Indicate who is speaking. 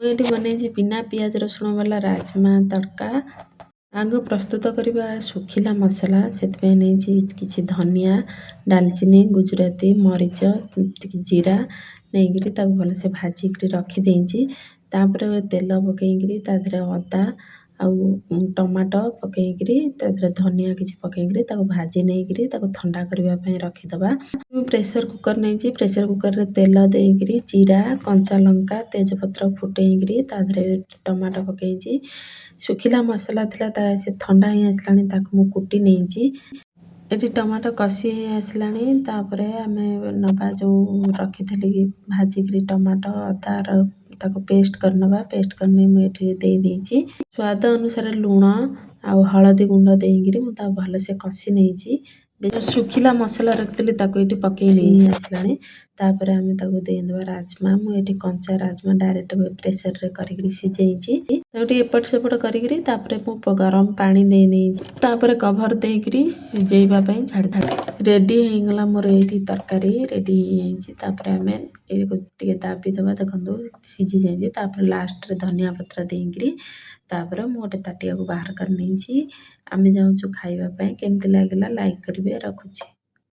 Speaker 1: ମୁଁ ଏଠି ବନେଇଛି ବିନା ପିଆଜ ରସୁଣ ବାଲା ରାଜମା ତଡ଼କା। ଆଗ ପ୍ରସ୍ତୁତ କରିବା ଶୁଖିଲା ମସଲା। ସେଥିପାଇଁ ନେଇଛି କିଛି ଧନିଆ, ଡାଲଚିନି, ଗୁଜୁରାତି, ମରିଚ, ଟିକେ ଜିରା ନେଇକିରି ତାକୁ ଭଲସେ ଭାଜିକିରି ରଖିଦେଇଛି। ତାପରେ ତେଲ ପକେଇକିରି ତା ଦେହରେ ଅଦା ଆଉ ଟମାଟୋ ପକେଇକିରି, ତା ଦେହରେ ଧନିଆ କିଛି ପକେଇକିରି ତାକୁ ଭାଜି ନେଇକିରି ତାକୁ ଥଣ୍ଡା କରିବା ପାଇଁ ରଖିଦେବା। ମୁଁ ପ୍ରେସର୍ କୁକର୍ ନେଇଛି। ପ୍ରେସର୍ କୁକର୍ରେ ତେଲ ଦେଇକିରି ଜିରା, କଞ୍ଚା ଲଙ୍କା, ତେଜପତ୍ର ଫୁଟେଇକିରି ତା ଦେହରେ ଟମାଟୋ ପକେଇଛି। ଶୁଖିଲା ମସଲା ଥିଲା, ତା ସେ ଥଣ୍ଡା ହେଇ ଆସିଲାଣି, ତାକୁ ମୁଁ କୁଟି ନେଇଛି। ଏଠି ଟମାଟୋ କଷି ହେଇ ଆସିଲାଣି। ତାପରେ ଆମେ ନେବା ଯେଉଁ ରଖିଥିଲି ଭାଜିକିରି ଟମାଟୋ ଅଦାର, ତାକୁ ପେଷ୍ଟ କରିନେବା। ପେଷ୍ଟ କରିନେଇ ମୁଁ ଏଠି ଦେଇଦେଇଛି। ସ୍ୱାଦ ଅନୁସାରେ ଲୁଣ ଆଉ ହଳଦୀ ଗୁଣ୍ଡ ଦେଇକିରି ମୁଁ ତାକୁ ଭଲସେ କଷି ନେଇଛି। ଶୁଖିଲା ମସଲା ରଖିଥିଲି, ତାକୁ ଏଠି ପକେଇ ନେଇ ଆସିଲାଣି। ତାପରେ ଆମେ ତାକୁ ଦେଇଦେବା ରାଜମା। ମୁଁ ଏଠି କଞ୍ଚା ରାଜମା ଡାଇରେକ୍ଟ ପ୍ରେସରରେ କରିକିରି ସିଝେଇଛି। ତାକୁ ଟିକେ ଏପଟ ସେପଟ କରିକିରି ତାପରେ ମୁଁ ଗରମ ପାଣି ଦେଇ ଦେଇଛି। ତାପରେ କଭର ଦେଇକିରି ସିଝେଇବା ପାଇଁ ଛାଡ଼ିଦେଲି। ରେଡ଼ି ହେଇଗଲା ମୋର ଏଇଠି ତରକାରୀ ରେଡ଼ି ହେଇଯାଇଛି। ତାପରେ ଆମେ ଏଇକୁ ଟିକେ ଦାବି ଦେବା। ଦେଖନ୍ତୁ, ସିଝି ଯାଇଛି। ତାପରେ ଲାଷ୍ଟରେ ଧନିଆ ପତ୍ର ଦେଇକିରି ତାପରେ ମୁଁ ଗୋଟେ ତାଟିଆକୁ ବାହାର କରି ନେଇଛି। ଆମେ ଯାଉଛୁ ଖାଇବା ପାଇଁ। କେମିତି ଲାଗିଲା ଲାଇକ୍ କରିବେ। ରଖୁଛି।